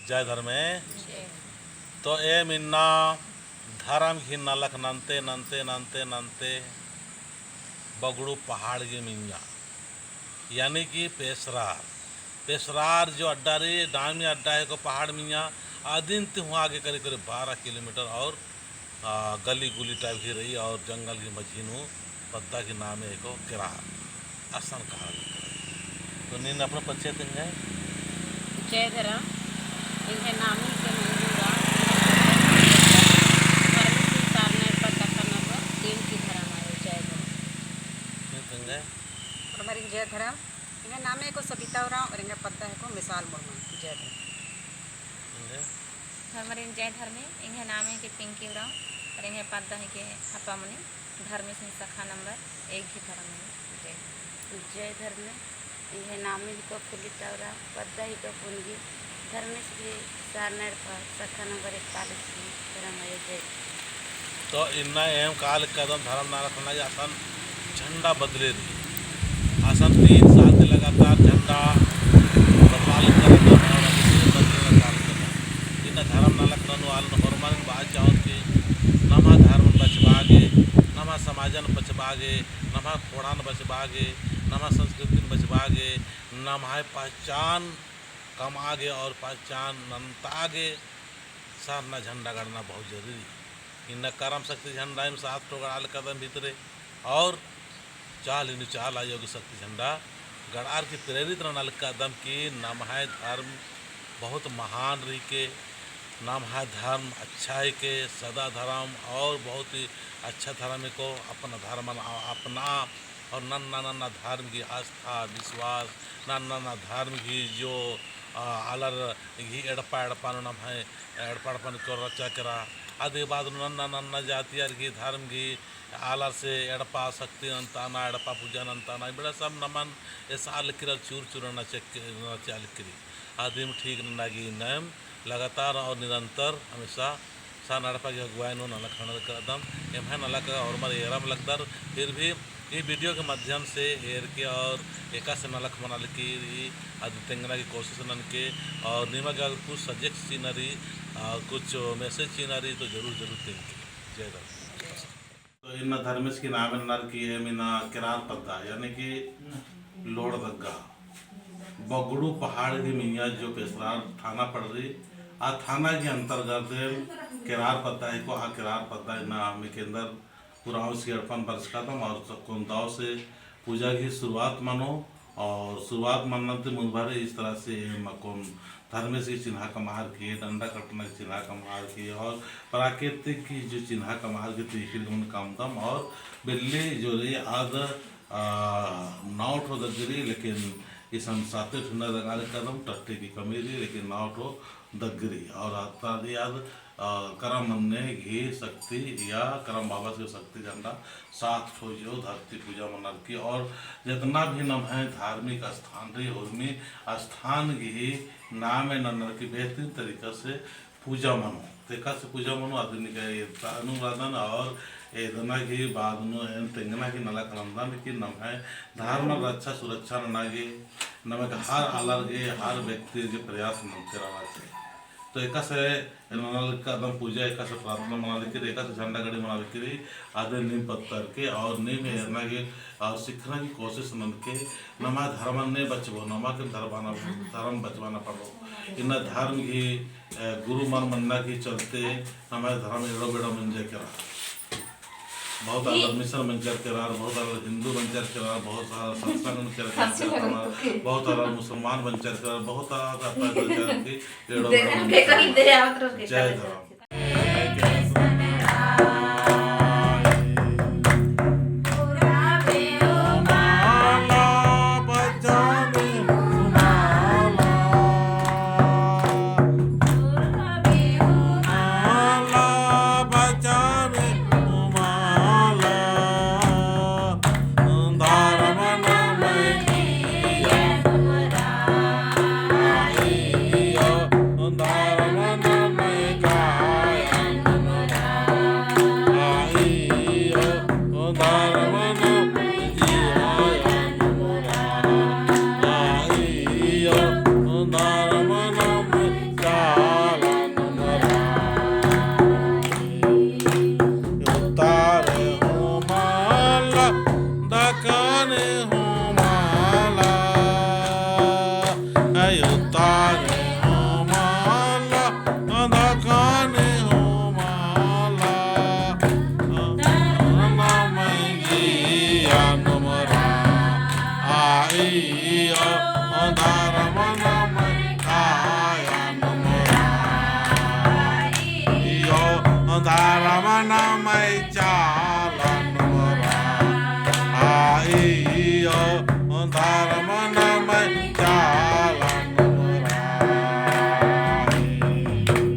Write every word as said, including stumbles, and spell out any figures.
जय धर्मे। जय। तो एम इन्ना धर्म गही नलख नन्ते, नन्ते, नन्ते, नन्ते बगड़ू पहाड़ गही मइय्याँ, यानी कि पेसरार, पेसरार जो अड्डा रई, डामी अड्डा हेको पहाड़ मइय्याँ, अदिन ती हूँ आगे करीब करीब बारह किलोमीटर और आ, गली गुली type ही रई और जंगल की मझी नू पद्दा की नामे हेको केरार असन कहा लगता है। तो नीन अपना परिचय तेंगे। जय धर्म। एंग्है नामे हेके मंजू उराँव। धर्मेस गही सारना एड़पा शाखा नंबर तीन की धर्म आयो। जय धर्म। नीन तेंगे। होरमारिन जय धर्म। एंग्है नामे हेको सबिता उराँव और एंग्है पद्दा हेको मिसाल मुड़मा। जय धर्म। तेंगे। होरमारिन जय धर्मे, एंग्है नामे हेके पिंकी उराँव, और एंग्है पद्दा हेके हपामुनी, धर्मेस गही शाखा नंबर एक गही धर्म आयो। जय। जय धर्मे, एंग्है नामे हेके फुलिता उराँव, पद्दा हेके पुनगी, धर्मेस गही सारना एड़पा शाखा नंबर इकतालीस गही धर्म आयो। जय। तो इन्ना एम काल कदम धर्म नलख नना गे असन झंडा बदले रई। असन तीन साल ती लगातार झंडा बदलाल कदम और अभी बदले काल कदम। इन्ना धर्म नलख ननू आलन होरमारिन बआ चाहोन कि नम्है धर्मन बचबआ गे, नम्है समाजन बचबआ गे, नम्है ख़ोंड़हन बचबआ गे, नम्है संस्कृतिन बचबआ गे, नम्है पहचान कमआ गे और पहचान नन्ता गे सरना झंडा गड़ना बहुत जरूरी। इन्ना करम शक्ति झंडा एम सात ठो गड़ाल कदम भितरे और चाल इन्नु चाल आयो गे शक्ति झंडा गड़ार की प्रेरित ननाल कदम कि नम्है धर्म बहुत महान रई के, नम्है धर्म अच्छा हेके, सदा धर्म और बहुत ही अच्छा धर्म हेके, अपना धर्मन अपना और नन्ना नन्ना धर्म गही आस्था, विश्वास, नन्ना नन्ना धर्म गही जो, आ, आलर गही एड़पा एड़पा नू नम्है एड़पा एड़पा नू कोरचा केरा। अदी बाद नू नन्ना नन्ना जातियर गही धर्म गही आलर से एड़पा शक्ति नन्ताना, एड़पा पूजा नन्ताना, इबड़ा सब नमन एसआ लगी रई, चूर चूर नना चेक, नना चाह लगी रई। अदिम ठीक नना गे नम लगातार और निरंतर हमेशा सरना एड़पा गही अगुवाई नू नलख ननर कदम, एम्है नलख होरमर एरम लगदर, फिर भी ई video के माध्यम से एरके और एकासे नलख मना लगी रई, अदिन तेंगना की कोशिश ननके, और निमा गे अगर कुछ suggest चिअना रई, आ, कुछ message चिअना रई, तो जरूर, जरूर तेंगके। जय धर्म। तो इन्ना धर्मेस गही नामे ननर की एम इन्ना केरार पद्दा, यानी कि लोहरदगा, बगड़ू पहाड़ गही मइय्याँ जो पेसरार थाना पड़री, आ थाना गही अंतर्गत एम केरार पद्दा हेके, आ केरार पद्दा इन्ना एम एकेंदर उराँवस गही एड़पन बरचकादम और सक्कन दव से पूजा गही शुरुआत मनो। और शुरुआत मनन ती मुन्द भरे इस तरह से एम अक्कुन धर्मेस गही चिन्हा कमअर की, डंडा कट्टना गही चिन्हा कमअर की और प्राकृतिक गही जो चिन्हा कमअर की ती इखिल गुन कमदम और बेल्ली जो रई आद, आ, नौ ठो दग्गी रई, लेकिन इसन साते ठो नू दगा लगदम, टट्टी गही कमी रई, लेकिन नौ ठो दग्गी रई। और आद, आद, आ, करम मन्ने गही शक्ति या करम बाबस गही शक्ति झंडा सात ठो जो धरती पूजा मनर की और जितना भी नम्है धार्मिक स्थान रई, उर्मी स्थान गही नामे ननर की बेहतरीन तरीका से पूजा मनो। तेका से पूजा मनो अदिन का एदता अनुराधन और एदना गही बाद नू एन तेंगना गही नलख नन्दन कि नम्है धर्म रक्षा सुरक्षा नना गे नमक हर आलर गे हर व्यक्ति गे प्रयास नन्ते रहना चाहिए। तो एकासे नना लगी रई एकदम पूजा, एकासे प्रार्थना मना लगी रई, एकासे झंडा गड़ी मना लगी रई, आदे नीम पत्तर के और नीम एरना गे और सिखना की कोशिश ननके, नमा धर्मन ने बचबो, नमा के धर्म बचबाना पड़ो। इन्ना धर्म की, ए, गुरु मन मन्ना की चलते नमा धर्म एड़ो बेड़ो मंजा केरा। बहुत आलर मिशन मंजर केरार, बहुत आलर हिंदू मंजर केरार, बहुत आलर सत्संग मंजर केरार, बहुत आलर मुसलमान मंजर केरार, बहुत आलर मंजर केरार। जय धर्म। इयो धर्म नमय काया नमरा। इयो धर्म नमय चाला नमरा। आ इयो धर्म